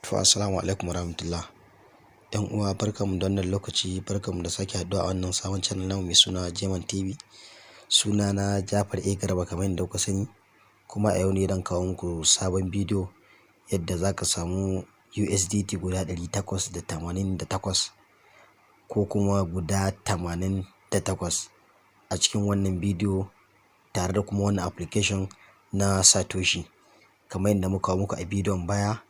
To, assalamu alaikum warahmatullah. 'Yan uwa, barkanmu da wannan lokaci, barkanmu da sake haɗuwa a wannan sabon channel namu mai suna Jeman TV. Suna na Jafar A Garba, kamar yadda kuka sani. Kuma a yau ne zan kawo muku sabon bidiyo yadda za ka samu USDT guda 888 ko kuma guda 88 a cikin wannan bidiyo, tare da kuma wannan application na Satoshi. Kamar yadda muka kawo muku a bidiyon baya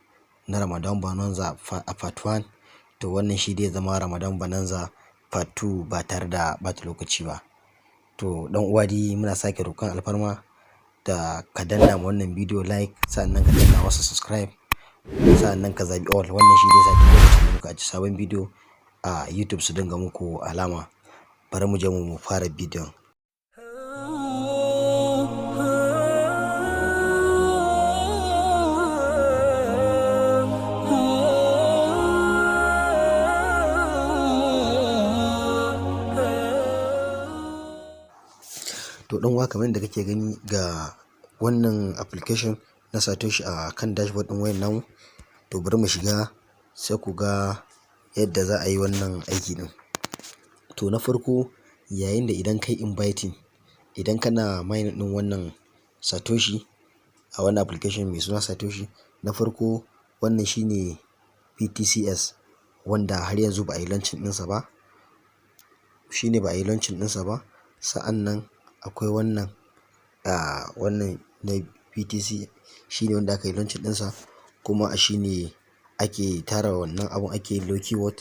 na Ramadan Bonanza a part 1, to wannan shi zai zama Ramadan Bonanza part 2 ba tare da ɓata lokaci ba. To ɗan uwa dai, muna sake roƙon alfarma da ka danna ma wannan bidiyo like, sannan ka danna masa subscribe, sannan ka zaɓi all. Wannan shi zai sa duk lokacin da muka ajiye sabon bidiyo a YouTube su dinga muku alama. Bari mu je mu fara bidiyon. To ɗan uwa, kamar yadda kake gani, ga wannan application na Satoshi a kan dashboard ɗin wayan namu. To bari mu shiga, sai ku ga yadda za a yi wannan aiki ɗin. To na farko, yayin da idan kai inviting, idan kana mining ɗin wannan Satoshi a wannan application mai suna Satoshi, na farko wannan shine BTCS wanda har yanzu ba a yi launching ɗinsa ba. Shine ba a yi launching ɗinsa ba. Sa'annan akwai wannan na BTC, shine wanda aka yi launching ɗinsa, kuma shine ake tara wannan abun, ake yin lucky wheel,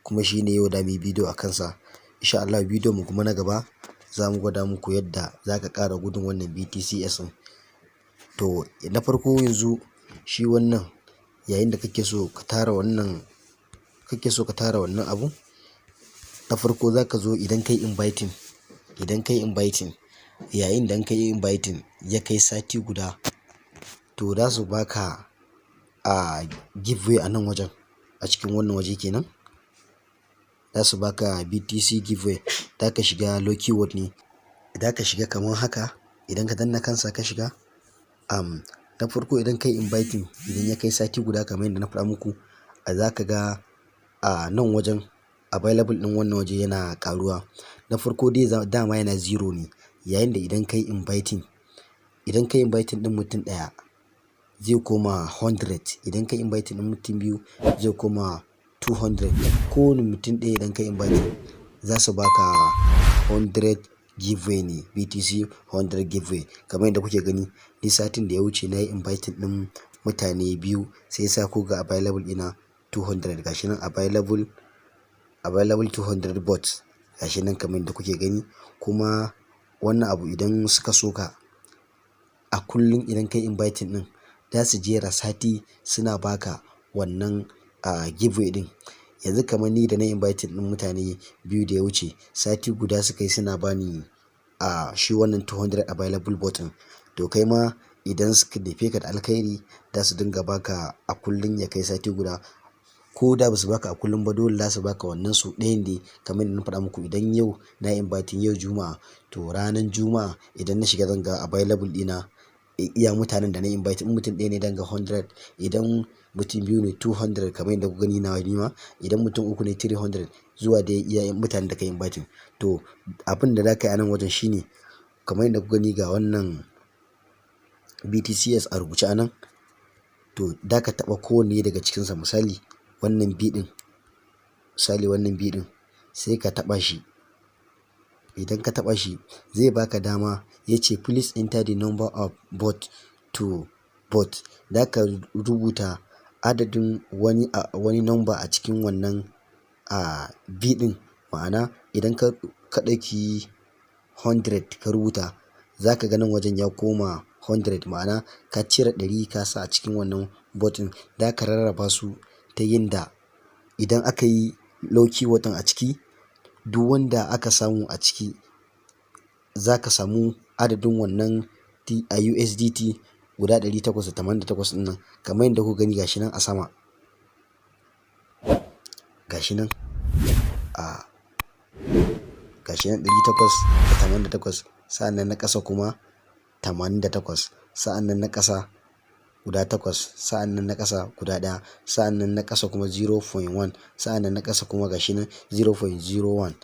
kuma shine yau da muyi bidiyo a kansa. Insha Allah bidiyon mu kuma na gaba za mu gwada muku yadda za ka ƙara gudun wannan BTCS ɗin. To na farko yanzu shi wannan, yayin da kake so ka tara wannan abun, na farko za ka zo idan kai inviting, yayin da kai inviting ya kai sati guda, to za su baka a giveaway a nan wajen, a cikin wannan waje kenan. Za su baka BTC giveaway. Za ka shiga lucky wheel ne. Za ka shiga kamar haka. Idan ka danna kansa ka shiga, na farko idan kai inviting, idan ya kai sati guda, kamar yadda na faɗa muku, za ka ga a nan wajen available ɗin wannan waje yana ƙaruwa. Na farko dai dama yana zero ne. Yayin da idan kai inviting ɗin mutum ɗaya, zai koma 100. Idan kai inviting ɗin mutum biyu, zai koma 200. Ko wane mutum ɗaya idan kai inviting, za su baka 100 giveaway ne, BTC 100 giveaway. Kamar yadda kuke gani, ni satin da ya wuce na yi inviting ɗin mutane biyu, sai sa ku ga available ɗina 200. Gashi nan available 200 bots. Gashi nan kamar yadda kuke gani. Kuma wannan abu, idan suka so ka a kullum, idan kai inviting ɗin, za su jera sati suna baka wannan giveaway ɗin. Yanzu kamar ni da na inviting ɗin mutane biyu da ya wuce, sati guda suka yi suna bani shi wannan 200 available bot ɗin. To kai ma idan suka nufe ka da alkhairi, za su dinga baka a kullum ya kai sati guda. Ko da ba su baka a kullum ba, dole za su baka wannan sau ɗayan dai. Kamar yadda na faɗa muku, idan yau na yi inviting, yau Juma'a, to ranar Juma'a idan na shiga, zan ga available ɗina iya mutanen da na yi invite. In mutum ɗaya ne, zan ga 100. Idan mutum biyu ne, 200, kamar yadda kuka gani nawa nima. Idan mutum uku ne, 300, zuwa dai iya mutanen da ka yi inviting. To abin da za ka yi a nan wajen shine, kamar yadda kuka gani, ga wannan BTCS a rubuce a nan. To za ka taɓa kowanne daga cikinsa, misali wannan B ɗin, misali wannan B ɗin, sai ka taɓa shi. Idan ka taɓa shi, zai baka dama, ya ce, "Please enter the number of bot to bot." Za ka rubuta adadin wani number a cikin wannan B ɗin. Ma'ana idan ka ɗauki 100 ka rubuta, za ka ga nan wajen ya koma 100. Ma'ana ka cire 100 ka sa a cikin wannan bot ɗin. Za ka rarraba su ta yinda idan aka yi lucky wheel ɗin a ciki, duk wanda aka samu a ciki, za ka samu adadin wannan a USDT guda 888 ɗin nan. Kamar yadda kuka gani, gashi nan a sama. Gashi nan 888. Sa'annan na ƙasa kuma 88. Sa'annan na ƙasa guda takwas, sa'an nan na ƙasa guda ɗaya, sa'an nan na ƙasa kuma 0.1, sa'an nan na ƙasa kuma gashi nan 0.01,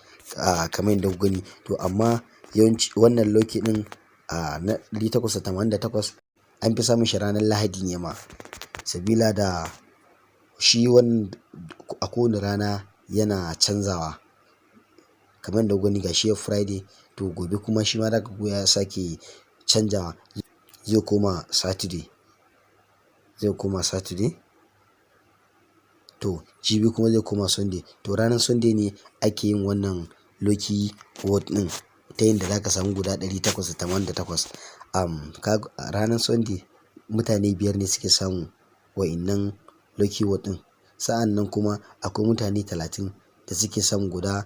kamar yadda kuka gani. To amma yawanci wannan lucky ɗin na 888 an fi samun shi ranar Lahadi ne ma. Sabila da shi wannan a kowane rana yana canzawa. Kamar yadda kuka gani, gashi yau Friday, to gobe kuma shi ma zaka ga ya sake canjawa, zai koma Saturday. Zai koma Saturday. To jibi kuma zai koma Sunday. To ranar Sunday ne ake yin wannan lucky word ɗin ta yanda zaka samu guda 888. Ranar Sunday mutane biyar ne suke samu wa'innan lucky word ɗin. Sa'an nan kuma akwai mutane 30 da suke samun guda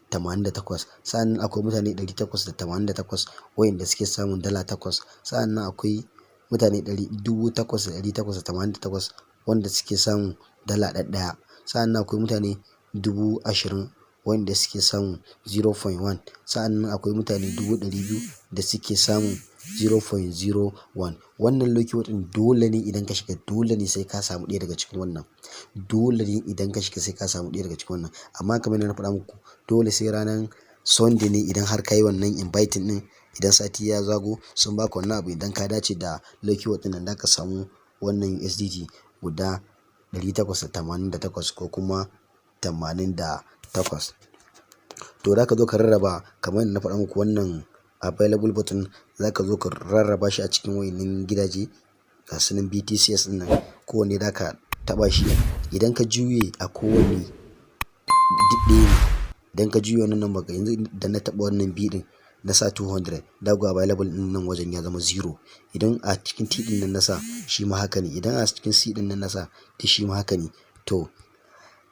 88. Sa'an nan akwai mutane 888 wa'inda suke samun dala takwas. Sa'an nan akwai mutane 8,888 wanda suke samun dala ɗaya. Sa'an nan akwai mutane 20,000 wanda suke samun 0.1. Sa'an nan akwai mutane 200,000 da suke samun 0.01. Wannan lucky word ɗin dole ne idan ka shiga, dole ne sai ka samu ɗaya daga cikin wannan. Dole ne idan ka shiga sai ka samu ɗaya daga cikin wannan. Amma kamar yadda na faɗa muku, dole sai ranar Sunday ne idan har ka yi wannan inviting ɗin, idan sati ya zago sun baka wannan abu, idan ka dace da lucky word ɗin nan, zaka samu wannan USDT guda 888 ko kuma 88. To zaka zo ka rarraba, kamar yadda na faɗa muku, wannan available button zaka zo ka rarraba shi a cikin wayannan gidaje, gasu nan BTCS ɗin nan, kowanne zaka taɓa shi. Idan ka juye a kowanne, duk ɗaya ne. Idan ka juya wannan number, yanzu idan na taɓa wannan B ɗin na sa 200, za ku ga available ɗin nan wajen ya zama zero. Idan a cikin T ɗin nan na sa, shi ma haka ne. Idan a cikin C ɗin nan na sa, duk shi ma haka ne. To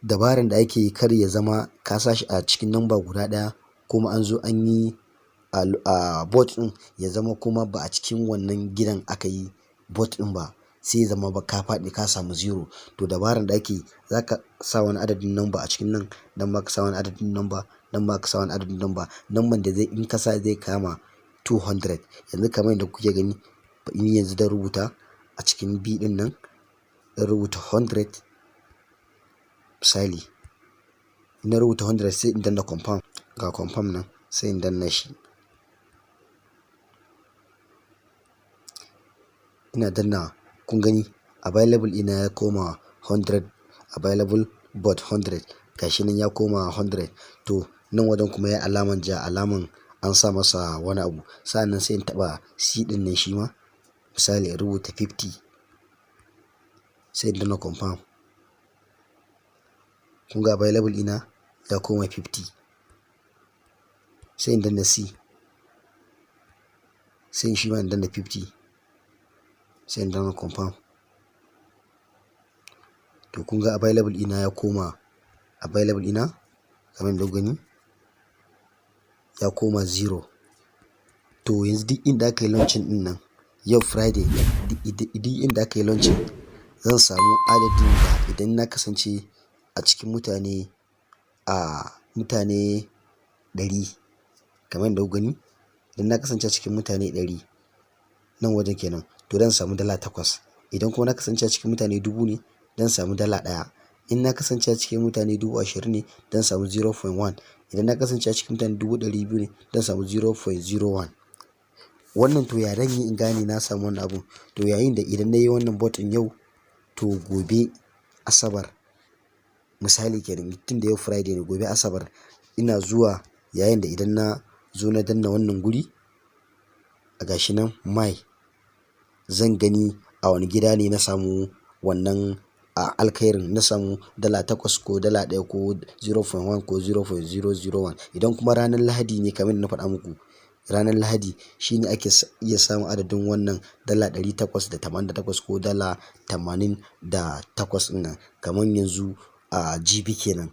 dabaran da ake yi, kar ya zama ka sa shi a cikin number guda ɗaya kuma an zo an yi a vote ɗin, ya zama kuma ba a cikin wannan gidan aka yi vote ɗin ba, sai ya zama ba ka faɗi ka samu zero. To dabaran da ake yi, za ka sa wani adadin number a cikin nan, nan ma ka sa wani adadin number, nan ma ka sa wani adadin number. Number da zai in ka sa zai kama 200. Yanzu kamar yadda kuke gani, ni yanzu zan rubuta a cikin B ɗin nan, zan rubuta 100 misali. In na rubuta 100 sai in danna confirm. Ga confirm nan, sai in danna shi. Ina danna, kun gani available ina ya koma 100, available bot 100, gashi nan ya koma 100. To nan wajen kuma ya alaman ja, alaman an sa masa wani abu. Sa'an nan sai in taɓa C ɗin nan shi ma, misali in rubuta 50, sai in danna confirm. Kun ga available ina ya koma 50. Sai in danna C, sai shi ma in danna 50, sai in danna confirm. To kun ga available ina ya koma, available ina kamar yadda kuka gani ya koma zero. To yanzu duk inda aka yi launching ɗin nan yau Friday, duk inda aka yi launching zan samu adadin da idan na kasance a cikin mutane 100, kamar yadda kuka gani, idan na kasance a cikin mutane 100 nan wajen kenan, to zan samu dala takwas. Idan kuma na kasance a cikin mutane 1,000 ne, zan samu dala ɗaya. In na kasance a cikin mutane 20,000 ne, zan samu 0.1. Idan na kasance a cikin mutane 200,000 ne, zan samu 0.01. Wannan to ya zan yi in gane na samu wannan abun? To yayin da idan na yi wannan vote ɗin yau, to gobe Asabar misali kenan, tun da yau Friday ne, gobe Asabar ina zuwa, yayin da idan na zo na danna wannan guri a gashi nan my, zan gani a wane gida ne na samu wannan a alkhairin, na samu dala takwas ko dala ɗaya ko 0.1 ko 0.001. Idan kuma ranar Lahadi ne, kamar yadda na faɗa muku, ranar Lahadi shine ake iya samun adadin wannan dala 888 ko dala 88 ɗin nan, kamar yanzu a jibi kenan.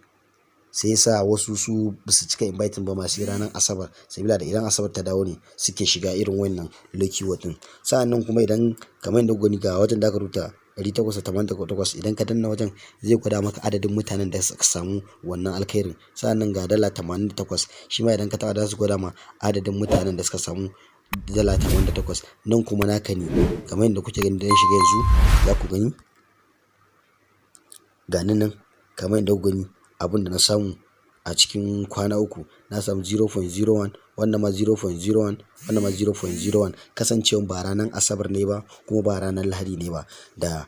Sai yasa wasu su basu cika inviting ba ma sai ranar Asabar. Sabila da idan Asabar ta dawo ne suke shiga irin wannan lucky word ɗin. Sa'an nan kuma idan kamar yadda kuka gani, ga wajen da aka rubuta 888, idan ka danna wajen zai gwada maka adadin mutanen da suka samu wannan alkhairin. Sa'an nan ga dala 88, shi ma idan ka taɓa za su gwada ma adadin mutanen da suka samu. $88. Nan kuma naka ne, kamar yadda kuke gani. Da shiga yanzu za ku gani, ga ni nan, kamar yadda kuka gani, abin da na samu a cikin kwana 3, na samu 0.01, wannan ma 0.01, wannan ma 0.01. Kasancewan ba ranar Asabar ne ba kuma ba ranar Lahadi ne ba, da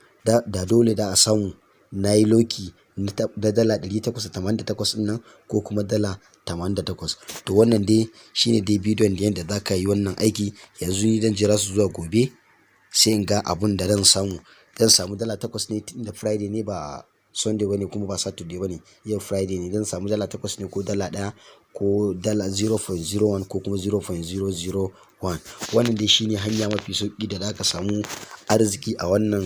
dole da a samu na yi lucky na $888 ɗin nan ko kuma $88. To, wannan dai shine dai bidiyon da yadda za ka yi wannan aiki. Yanzu ni zan jira su zuwa gobe, sai in ga abun da zan samu. Zan samu $8 ne, tunda Friday ne, ba Sunday bane kuma ba Saturday bane, yau Friday ne. Zan samu $8 ne ko $1 ko 0.01 ko kuma 0.001. Wannan dai shine hanya mafi sauki da zaka samu arziki a wannan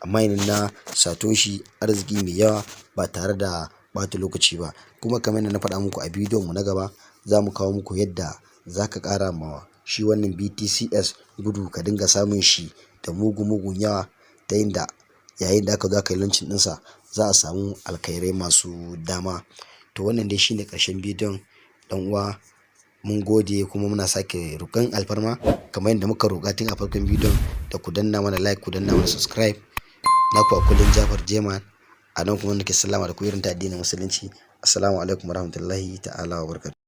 mining na Satoshi, arziki mai yawa ba tare da ɓata lokaci ba. Kuma kamar yadda na faɗa muku, a bidiyon mu na gaba za mu kawo muku yadda za ka ƙara ma shi wannan BTCS gudu, ka dinga samun shi da mugu mugun yawa, ta yinda yayin da aka zo aka yi launching ɗinsa za a samu alkhairai masu dama. To, wannan dai shine ƙarshen bidiyon, ɗan uwa. Mun gode, kuma muna sake roƙon alfarma kamar yadda muka roƙa tun a farkon bidiyon da ku danna mana like, ku danna mana subscribe. Naku a kullum, Jafar Jeman, a nan kuma nake sallama da ku irin ta addinin Musulunci. Assalamu alaikum warahmatullahi ta'ala wa barakatuh.